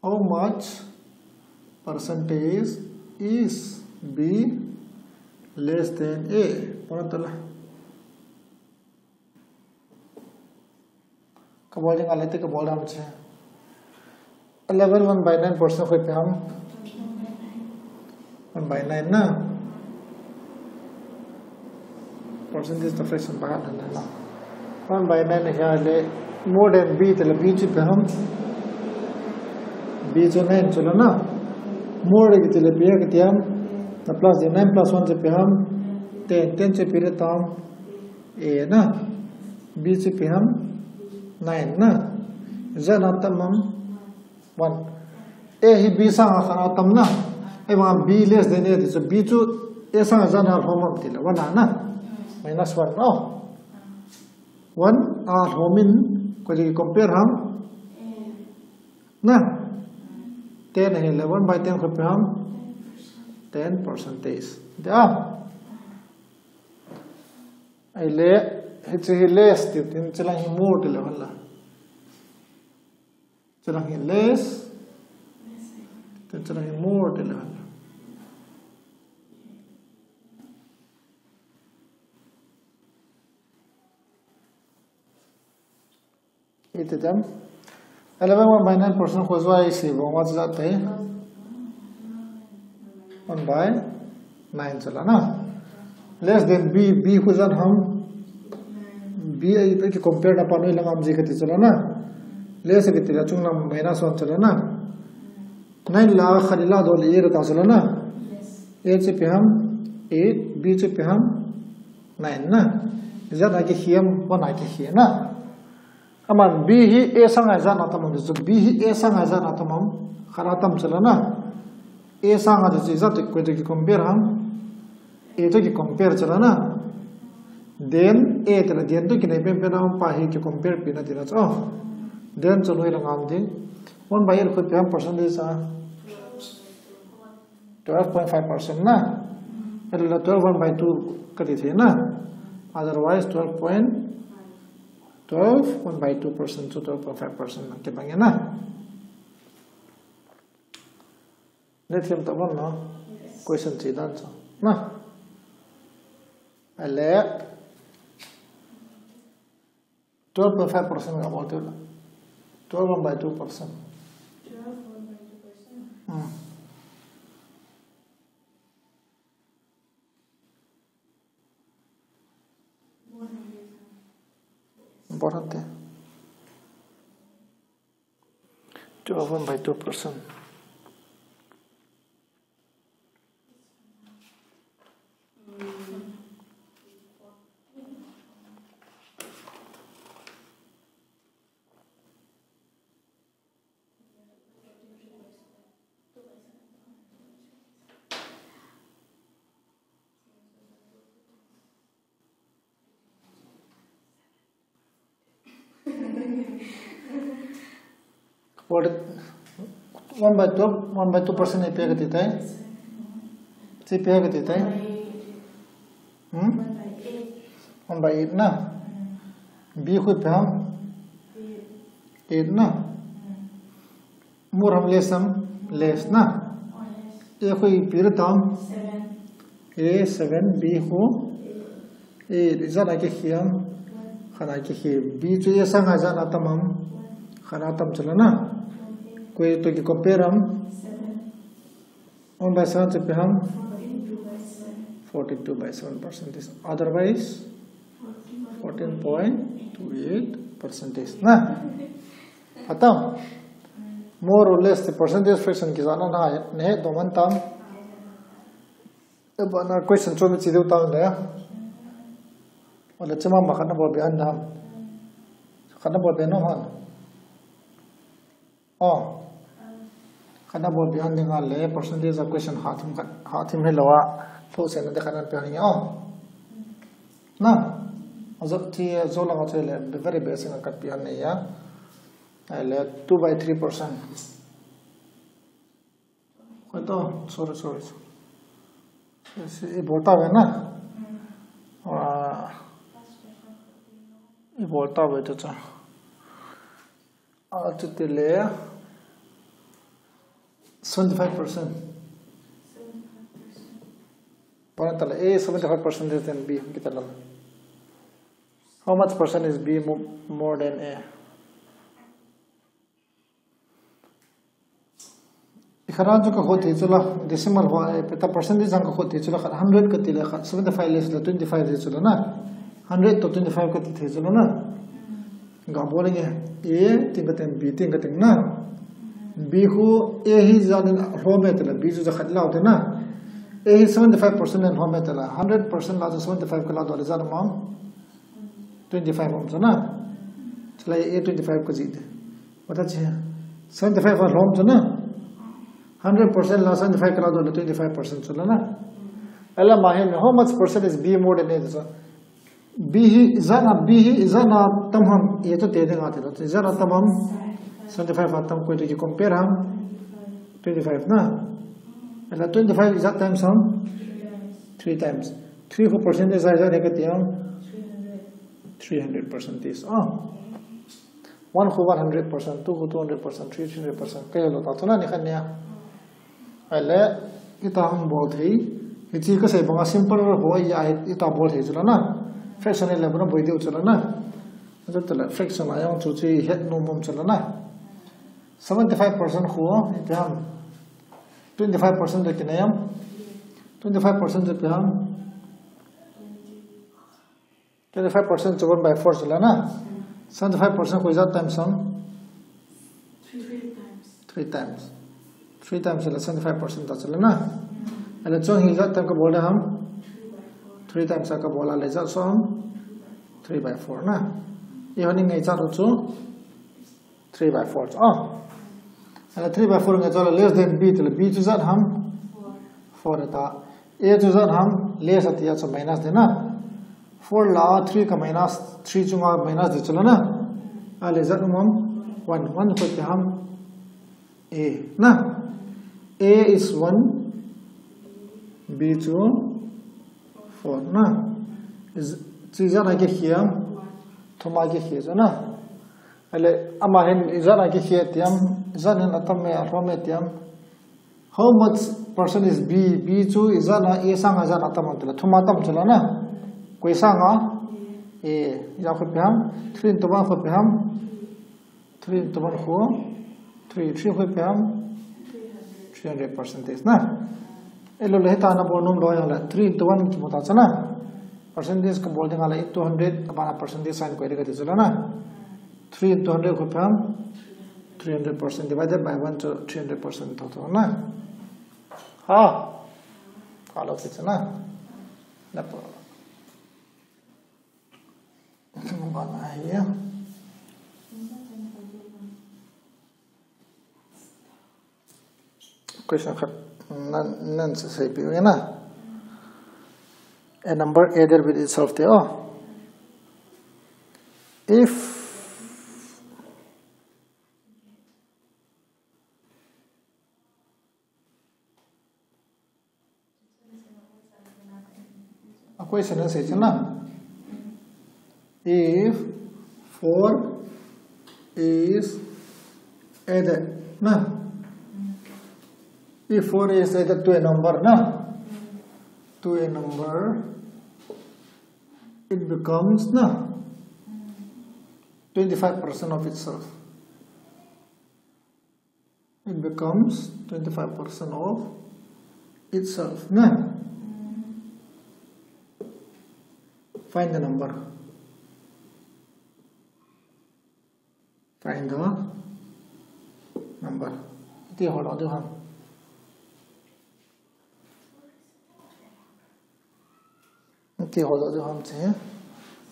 how much percentage is B less than A? Pura tala. Kabol ding a leh ti kabol dam che. Eleven one by nine percent koi pe ham? One by nine na. Percentage to fraction by hundred na. One by nine na hi a leh more than B ti leh B chu pe ham? B chu nine chu la na. More kiti leh pe kiti ham? Na plus de nine plus one chu pe ham? Ten, ten chu pe le tam. A na. B chu pe ham? Nine na. Ijat na tam ham? One. A hi B sanga khat a tam na. Ahivang B less than A ti chu B chu A sanga ijat na lhom ham ti leh one a na. Minus one. Oh. One a lhom in koi le compare ham? Na. Ten a hi leh one by ten koi pe ham? Ten percentage. Dia. Ahile, hiche hi less ti, tin hiche lang hi more ti leh hen la. Hiche lang hi less, tin hiche lang hi more ti leh hen la. Iti tam. Eleven one by nine percent kho jua isi bong wa jat te. One by nine chu la na. Less than B, B kho ijat ham? B a, a ki compare na pa noi lang ham ji kati chu la na. Less kiti leh chung lang minus one chu la na. Nine la khat la do le A ta chu la na. A chu pe ham? Eight, B chu pe ham? Nine na. Ijat a kihi ham, one a kihi na. Aman B hi A sanga ijat na tam ham ti chu, B hi A sanga ijat na tam ham? Khat a tam chu la na. A sanga ti chu ijat koi to ki compare ham? A to ki compare chu la na. Then A ti leh then to kinai pen pen a um pa hi ki compare pe na ti na chu. Then chu noi lang ham ti. One by eight koi pe ham percentage a? Twelve point five percent na. Ahile twelve one by two kati thei na. Otherwise twelve point, twelve one by two percent to twelve point five percent na kibang e na. Nei them ta bon na. Question che dan chu na. Ahile twelve point five percent ka bol te la. Twelve one by two percent. Twelve one by two percent. Hmm. Important te. Twelve one by two percent. One by two, one by two percent ipi kati tai? Ipi kati tai? Hmm? One by eight na. B kho ipi ham? Eight na. More ham less ham? Less na. A kho ipi tam? A seven, B kho eight. Ijat a kihi ham? Khat a kihi. B chu A sanga ijat a tam ham? Khat a tam chu la na. Koi to ki compare ham? One by seven chu ipi ham? Forty-two by seven percentage. Otherwise, fourteen point two eight percentage na. Atam. More or less the percentage fraction kijat na na, nei he do man tam. Eba na question chu mi chi deu tang le. Ole chima ma khat na bol be an dam. Khat na bol be nom ham? Oh. Khat na bol be an ding a le percentage a question ha thim khat, ha thim hilou a. Thosehna te khat na pe an ding o. Na. Ajat thi ajo langa chu le very basic a kat pi an nei a. Ahile two by three percent. Koi to, sorry, sorry. Isi, i bol ta ve na. Ah, i bol ta ve to cha. Ah, chuti le seventy-five percent. Para tala A seventy-five percent then B kita lam. How much percent is B mo-, more than A? Ikhara chu ka khot thei chu la, decimal ho, eh, peta percentage jang ka khot thei chu la, khat hundred ka ti le, khat seventy-five less le twenty-five thei chu la na. Hundred to twenty-five ka ti thei chu la na. Ga bol nge, A tin ka tin, B tin ka tin na. B khu A hi ijat in lhom e ti la, B chu ijat khat lau te na. A hi seventy-five percent in lhom e ti la, hundred percent la chu seventy-five ka la doh le ijat um am? Twenty-five um chu na. Chu la A twenty-five ka jih te. Vata che. Seventy-five a lhom chu na. Hundred percent la seventy-five ka la doh le twenty-five percent chu la na. Ahile ama hin, how much percent is B more than A chu? B hi ijat na, B hi ijat na tam ham, A chu te ding a ti la. Ijat na tam ham, seventy-five a tam, koi to ki compare ham, twenty-five na. Ahile twenty-five ijat times ham, three times. Three khu percentage a ijat he ka ti ham, three hundred percentage. Ah. One khu one hundred percent, two khu two hundred percent, three, three hundred percent. Ka he lo ta chu na ni khat nia. Ahile, ita hung bol thei. Hichi ka sei banga simple ho a hi ita bol thei chu la na. Fraction le bana boi diu chu la na. Ata tala fraction a jong chu chu het nom um chu la na. Seventy-five percent khu, ipi ham. Twenty-five percent chu ipi ham. Twenty-five percent chu ipi ham. Twenty-five percent chu one by four chu la na. Seventy-five percent khu ijat times ham. Three times. Three times chu la seventy-five percent ta chu la na. Ahile chung hi ijat times ka bol le ham. Three times a ka bol a le ijat so ham. Three by four na. I hon i ngai cha ro chu. Three by four chu. Ah. Ahile three by four ngai cha la less than B ti la B chu ijat ham. Four ta. A chu ijat ham, less a ti a chu minus de na. Four la three ka minus, three chunga minus de chu la na. Ahile ijat um ham, one, one khu ipi ham. A na. A is one, B chu four na. Is, chu ijat a kikhel ham, thum a kikhel chu na. Ahile ama hin ijat a kikhel ti ham, ijat in atam e, alhom e ti ham. How much percent is B? B chu ijat na A sanga ijat na tam am ti la. Thum a tam chu la na. Koi sanga? A. Ijat khu ipi ham? Three into one khu ipi ham? Three into one khu? Three. Three khu ipi ham? Three hundred percentage na. Elo le hita na bol nom lou jong le. Three into one kimu ta chu na. Percentage ka bol ding a le into hundred, abana percentage sign koi ding ka ti chu la na. Three into hundred khu ipi ham? Three hundred percent divided by one chu three hundred percent total na. Ha. Ka lo ti chu na. Na po. Ba na hi ya. Question khat nan, nan sei pi na. A number added with itself te, oh. If A question na sei chu na. If four is added na. If four is added to a number na. To a number, it becomes na. Twenty-five percent of itself. It becomes twenty-five percent of itself. Na? Find the number. Find the number. Iti ho lo diu ham. Iti ho lo diu ham che.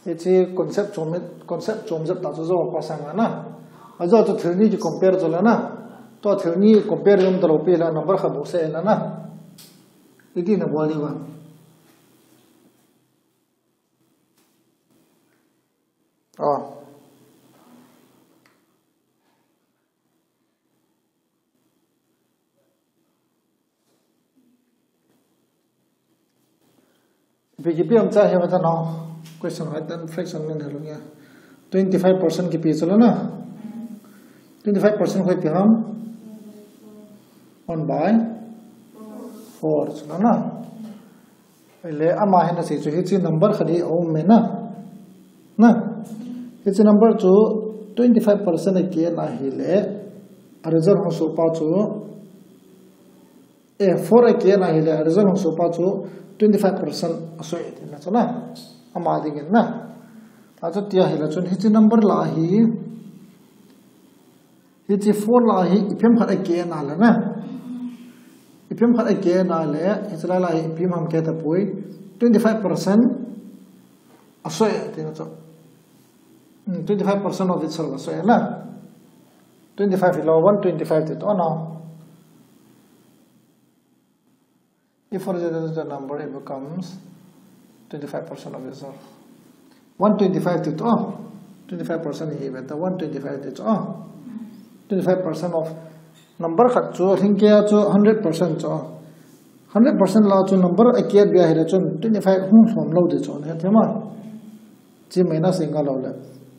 Hiche concept chom, concept chom jep ta chu jo pa sang na. Ajo chu thil ni ki compare chu la na. To thil ni compare jom ta lou pi la number khat bou sei la na. Iti na bol diu ham. Oh. Ipi kipi ham cha hi vata no. Question right then fraction ngen helung ya. Twenty five percent kipi chu la na. Twenty five percent koi pi ham. One by four chu la na. Le ama hin asei chu hichi number khat hi aum e na. Na. Hichi number chu twenty five percent a kien ahile. A result hung soh pa chu. Eh, four a kien ahile, a result hung soh pa chu twenty five percent asoi tina chu na. Ama dingin na. Achu tia hile chun hichi number la hi. Hichi four la hi ipi ham khat a kien ale na. Ipi ham khat a kien ale, hichi la la hi ipi ham kei tapoi. Twenty five percent asoi tina chu. Hmm, twenty five percent of itself asoi na. Twenty five ilo one twenty five ti to na. If for the number, it becomes twenty five percent of itself. One twenty five ti to, twenty five percent hi beta one twenty five ti to, twenty five percent of number khat chu, hing kei a chu hundred percent chu. Hundred percent la chu number a kei bia hile chun twenty five hung lhom lou ti chu, ne thema. Chi minus inga lou le.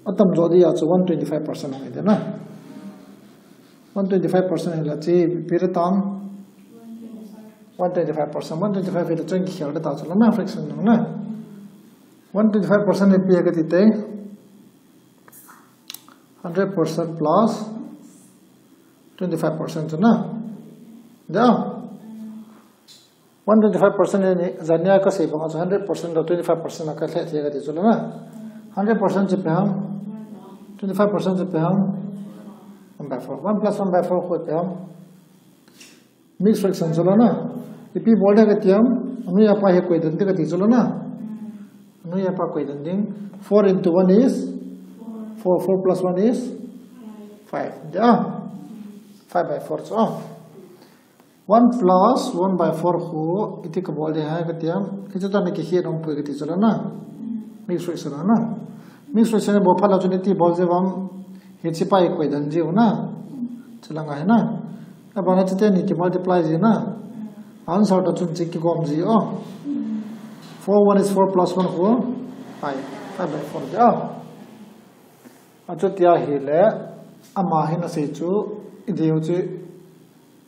Atam jo dia chu one twenty five percent hung ite na. One twenty five percent hila chi pi re tam. One twenty five percent, one twenty five hila chun kikhel ta chu la na fraction nung na. One twenty five percent hi pi ka ti te. Hundred percent plus twenty five percent chu na. Da. One twenty five percent ni, jania ka sei bang chu hundred percent to twenty five percent ka lhe thei ka ti chu la na. Hundred percent chu pe ham. Twenty five percent chu pe ham. One by four. One plus one by four koi pe ham. Mixed fraction chu la na. Ipi bol de ka ti ham. Anu ya pa hi koi dan de ka ti chu la na. Anu ya pa koi dan ding. Four into one is four. Four plus one is five. Da. Five by four chu. One plus one by four khu, iti ka bol de hai ka ti ham, iti ta na ki hi dong pui ka ti chu la na. Mixed fraction na. Mixed fraction bol pha la chun iti bol je vam, hichi pa i koi dan ji u na. Chu la ngai na. Abana chu teni ki multiply ji na. Answer ta chun chi ki gom ji o. Four one is four plus one khu, five. Five by four de. Achu tia hile, ama hin asei chu, i diu chu,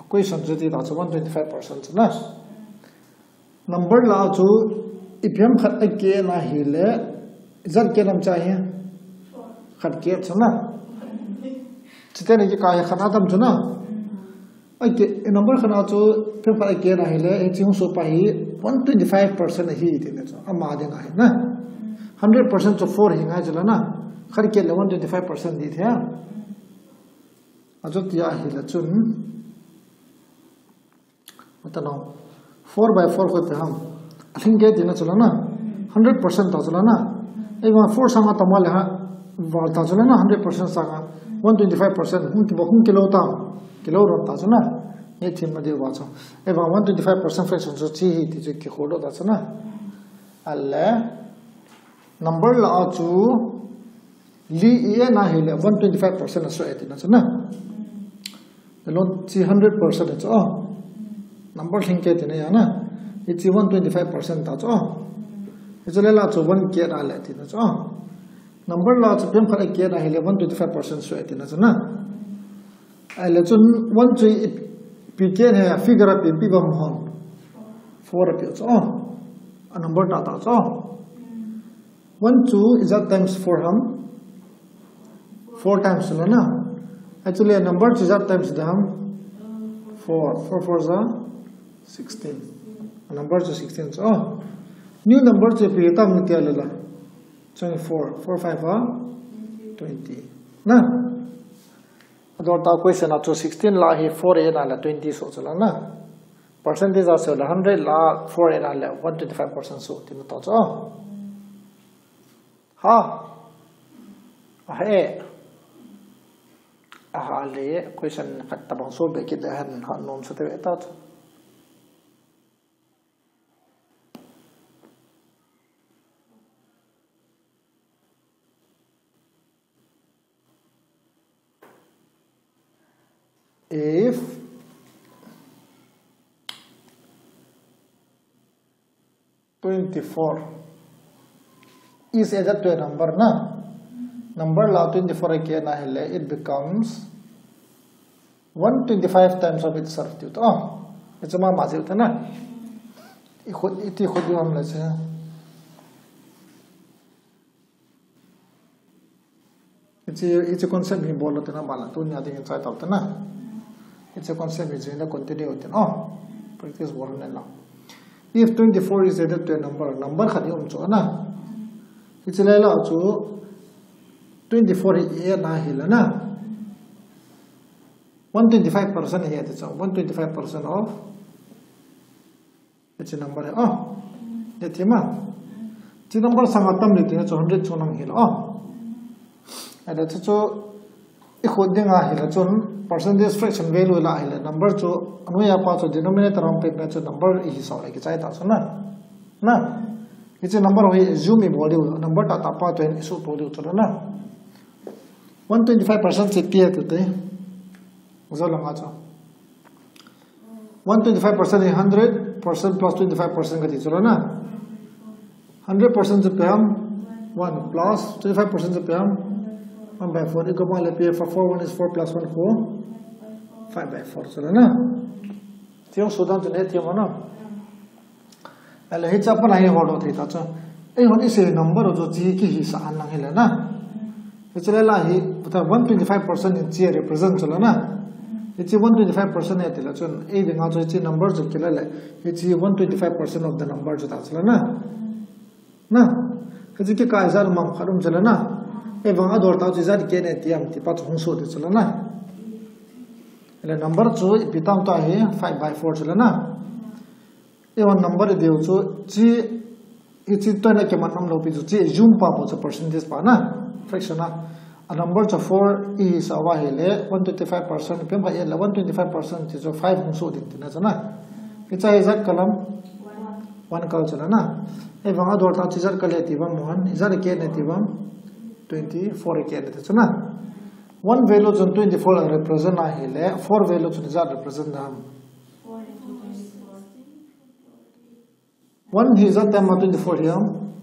question chu ti ta chu one twenty five percent chu na. Number la chu, ipi ham khat a kien ahile, ijat kien ham cha hi, khat kien chu na. Chuteni kikah hi khat atam chu na. A kien, number khat a chu, ipi ham khat a kien ahile, hichi hung soh pa hi, one twenty five percent ahi ti na chu, ama ding ahi na. Hundred percent chu four hi ngai chu la na. Khat kien le one twenty five percent di thei a. Achu tia hila chun. Mata no. Four by four koi pe ham. Alhing kei ti na chu la na. Hundred percent ta chu la na. Ei ma four sanga tama le ha. Val ta chu la na hundred percent sanga. One twenty five percent. Hung ki bo hung kilo ta. Kilo ron ta chu na. Nge thim ma diu ba chu. Ei ma one twenty five percent fraction chu chi hi ti chu kikhol ta chu na. Ale. Number la a chu. Li i e na hile one twenty five percent aso e ti na chu na. Alon chi hundred percent chu. Number lhing kei ti na ya na. Hichi one twenty five percent ta chu. Hichu le la chu one kei na le ti na chu. Number la chu ipi ham khat a kei na hile one twenty five percent so e ti na chu na. Ahile chun one chu ipi kei na figure a ipi ipi bang ham. Four api chu. A number ta ta chu. One chu ijat times four ham. Four times la na. Actually, a number chu ijat times da ham. Four. Four four ja sixteen. A number chu sixteen chu. Oh. New number chu ipi tam ni tia le la. Twenty-four. Four five a twenty. Na. Ador ta question a chu sixteen la hi four e na la twenty so chu la na. Percentage a chu la hundred la four e na la one twenty five percent so ti na ta chu. Ha. A he. A ha le question khat tabang so be kit da han ha nom sa te ta chu. If twenty-four is added to a number na, number la twenty-four a kena hile, it becomes one twenty-five times of itself tiu ta. Oh, it's a mama tiu ta na. Ikhut, iti khut yu ham la se. Hiche, hiche concept hi bol lou te na bala, tunia ding in chai tau te na. Hiche concept hi jing le continue te na. Oh, practice bol ne la. If twenty-four is added to a number, number khat hi um chu na. Hiche le la chu twenty-four hi add na hi la na. One twenty-five percent hi add chu, one twenty-five percent of Hiche number hi, oh, hiche ma. Hiche number sanga tam le tina chu hundred chu nang hi la, oh. Ahile chu chu i khut ding a hi la chun percentage fraction value la hi la number chu anoi a pa chu denominator a pe na chu number i hisap le kichai ta chu na. Na. Hiche number hi assume i bol diu, number tah tah pa toh hin i suhto diu chu la na. One twenty-five percent chu pi a tu te. Zo langa chu. One twenty-five percent hi hundred percent plus twenty-five percent kati chu la na. Hundred percent chu ipi ham, one plus twenty-five percent chu ipi ham, one by four. I koma le pi a four, one is four plus one, four, five by four chu la na. Ti jong sudan chu ne ti jong na. Ahile hiche a pat a hi hol thei ta chu. Eihon i sei number chu hiche kihisah a nang hi la na. Hiche le la hi, puta one twenty-five percent in hiche represent chu la na. Hiche one twenty-five percent hi ti la chun, ei dinga chu hiche number chu kila le, hiche one twenty-five percent of the number chu ta chu la na. Na. Hiche kikah ijat um ham khat um chu la na. Ei vang a dol ta chu ijat kei ne ti ham ti pa chu hung soh ding chu la na. Ahile number chu ipi tam ta hi five by four chu la na. Eihon number i diu chu, hiche, hiche toh na kiman nom lou pi chu, hiche assume pa bou chu percentage pa na, fraction a. A number chu four i hisah uva ahile, one twenty-five percent, ipi ham khat i add le one twenty-five percent ti chu five hung soh ding tina chu na. Hiche hi ijat kalam? One kal chu la na. Ei vang a dol ta chu ijat kal e ti uvam, one, ijat kei ne ti uvam, twenty-four kei ne ti chu na. One value chun twenty-four a represent ahile, four value chun ijat represent ham. One hi ijat time a twenty-four hi ham?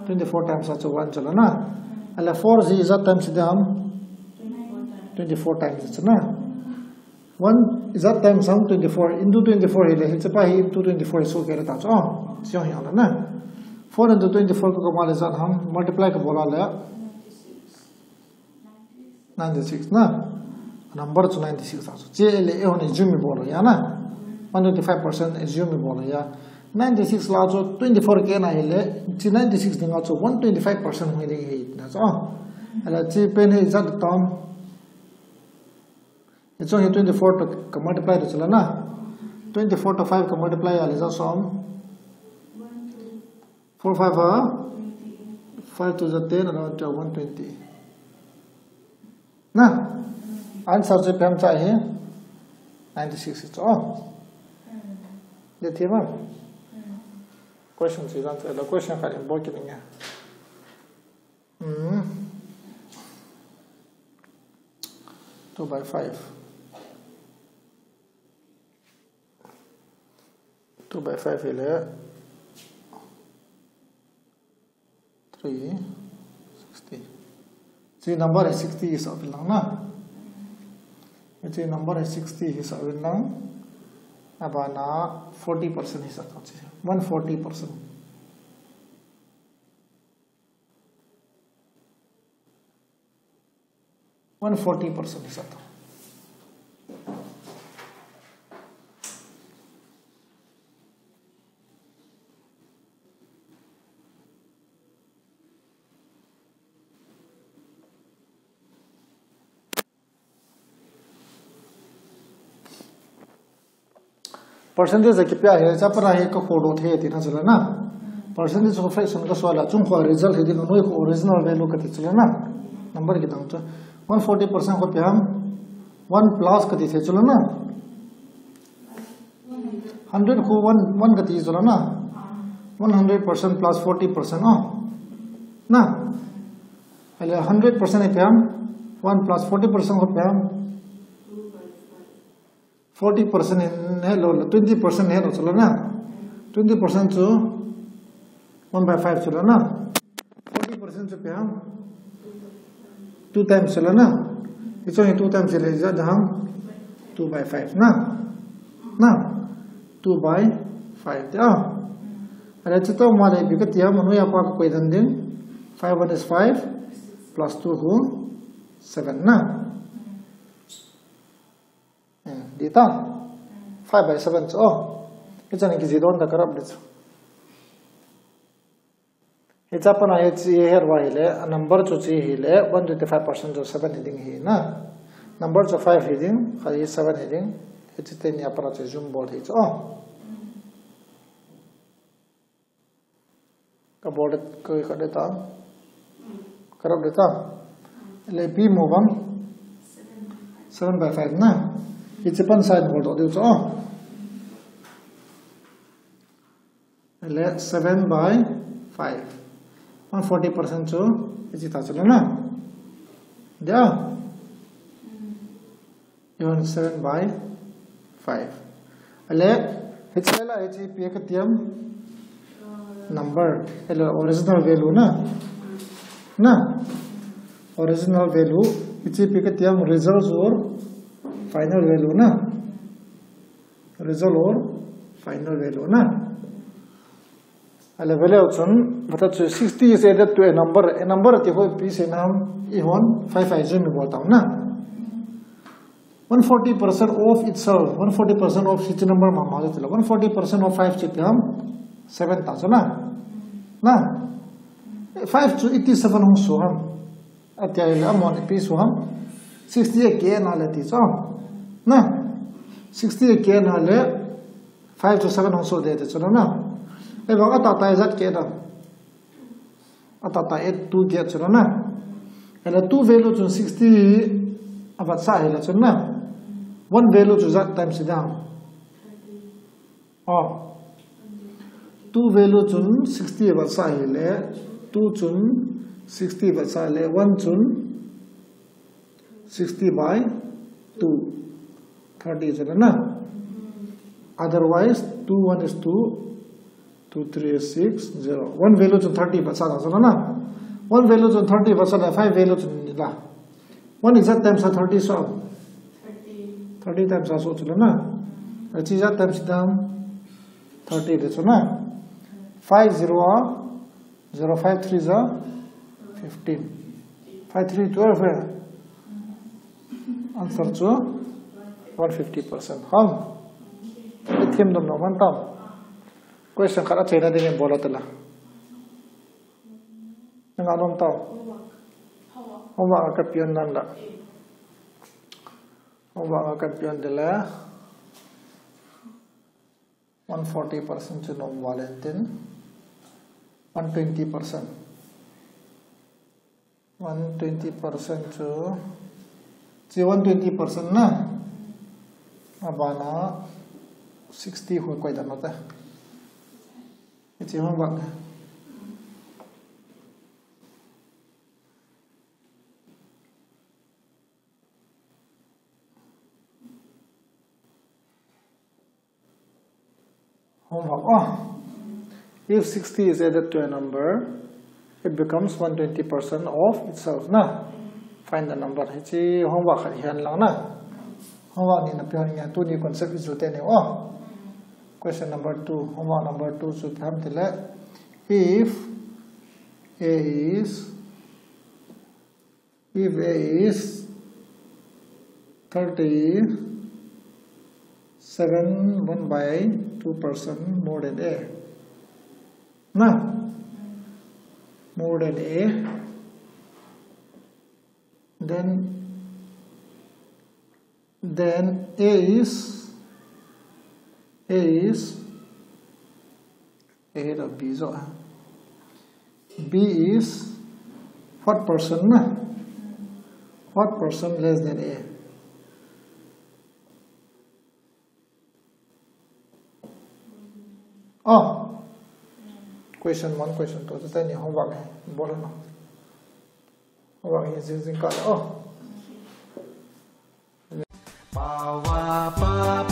Twenty-four times a chu one chu la na. Ahile four hi ijat times hi ham? Twenty-four times chu na. One ijat times ham? Twenty-four into twenty-four hi le, hiche pa hi into twenty-four hi soh kei le ta chu. Oh, chu hi la na. Four into twenty-four ka koma le ijat ham? Multiply ka bol a le. Ninety-six na. Number chu ninety-six a chu. Hiche le eihon assume i bol lou a na. One twenty-five percent assume i bol lou a. Ninety-six la chu twenty-four kei na ahile, hiche ninety-six dinga chu one twenty-five percent hung hi ding ahi na chu. Ahile hiche pen hi ijat tam? Hiche hi twenty-four toh ka multiply ta chu la na. Twenty-four toh five ka multiply a le ijat som? Four five a? Five two ja ten, around twelve, one twenty. Na? Answer chu ipi ham cha hi? Ninety-six chu. Oh. Dei ti ma? Question chu dan chu la question khat in bol kit inge. Hmm. Two by five. Two by five hi le three sixty. Hiche number hi sixty hisah uvin lang na. Hiche number hi sixty hisah uvin lang. Abana forty percent hisah ta chu. One forty percent. One forty percent hisah ta. Percentage a kipe a hi, chapter a hi ka kholdoh thei tina chu la na. Percentage of fraction ka sol a, chung kho result hi ding a, noi kho original value kati chu la na. Number kidang chu. One forty percent kho ipi ham? One plus kati thei chu la na. Hundred kho one, one kati chu la na. One hundred percent plus forty percent, oh. Na. Ahile hundred percent ipi ham? One plus forty percent kho ipi ham? Forty percent in hello, twenty percent hello, chalo na. Twenty percent chu one by five chalo na. Forty percent chu ipi ham? Two times chalo na. Hichu hi two times le ijat ham? Two by five na. Na. Two by five. Ah. Ale chu to ma le ipi kati ham, manu ya pa ka koi dan ding. Five one is five plus two hu seven na. Hmm, di ta? Five by seven chu. Oh. Hichu ni kiji don da karap di chu. Hicha pana hichi hi her wa hile, a number chu chi hile, one twenty-five percent chu seven hi ding hi na. Number chu five hi ding, kha hi seven hi ding. Hichi teni a para chu jumble hi chu. Oh. Ka bol de, ka, ka de ta. Ka rap de ta. Le ipi mu bang? Seven by five na. Hichi pan side bol doh diu chu. Le seven by five. One forty percent chu, hichi ta chu na. Dia. Even seven by five. Ale, hichi la, hichi ipi kati ham? Number. Ale, original value na. Na. Original value. Hichi ipi kati ham? Results or final value na. Result or final value na. Ale value chun, mata chu sixty is added to a number. A number ti ho ipi seina ham, i hon five five jumble bol tau na. One forty percent of itself, one forty percent of hichi number mama chu tila. One forty percent of five chu ipi ham, seven ta chu na. Na. Five chu eighty-seven hung suh ham. Atia le amahon ipi suh ham. Sixty a keh na le ti chu. Na. Sixty a keh na le five chu seven hung suh de ti chu na. Ahivang a tah tah ijat keh na. A tah tah a two keh chu na. Ahile two value chun sixty avetsah ahile chu na. One value chu ijat times ding ham. Oh. Two value chun sixty avetsah ahile, two chun sixty avetsah ahile, one chun sixty by two, thirty chu na. Otherwise, two one is two, two three is six, zero. One value chun thirty avetsah chu na. One value chun thirty avetsah le, five value chun ni la. One exact times a thirty so. Thirty. Thirty times a so chu na. Hichi exact times ding ham. Thirty de chu na. Five zero a, zero five three ja fifteen. Five three twelve eh. Answer chu one fifty percent. Ham. Ithim dom nom man tam. Question khat a cheina dingin bol a tela. Nang anom tau. Homework a ka pion nan la. Homework a ka pion de la. One forty percent chu nom valen tin. One twenty percent. One twenty percent chu. Chi one twenty percent na. Abana sixty ho koi dan ta. Hichi homework. Homework. Oh. If sixty is added to a number, it becomes one twenty percent of itself na. Find the number. Hichi homework khat hihen lang na. Homework ni na pion nia tuni concept isu teni. Oh. Question number two. Homework number two chu ipi ham tile. If A is, if A is thirty-seven, one by two percent more than A. Na? More than A. Then, then A is, A is, A da B jo. B is what percent na? What percent less than A? Oh. Question one, question two. Tata ni homework hai. Bol na. Homework hi jing jing ka. Oh. Pawa pa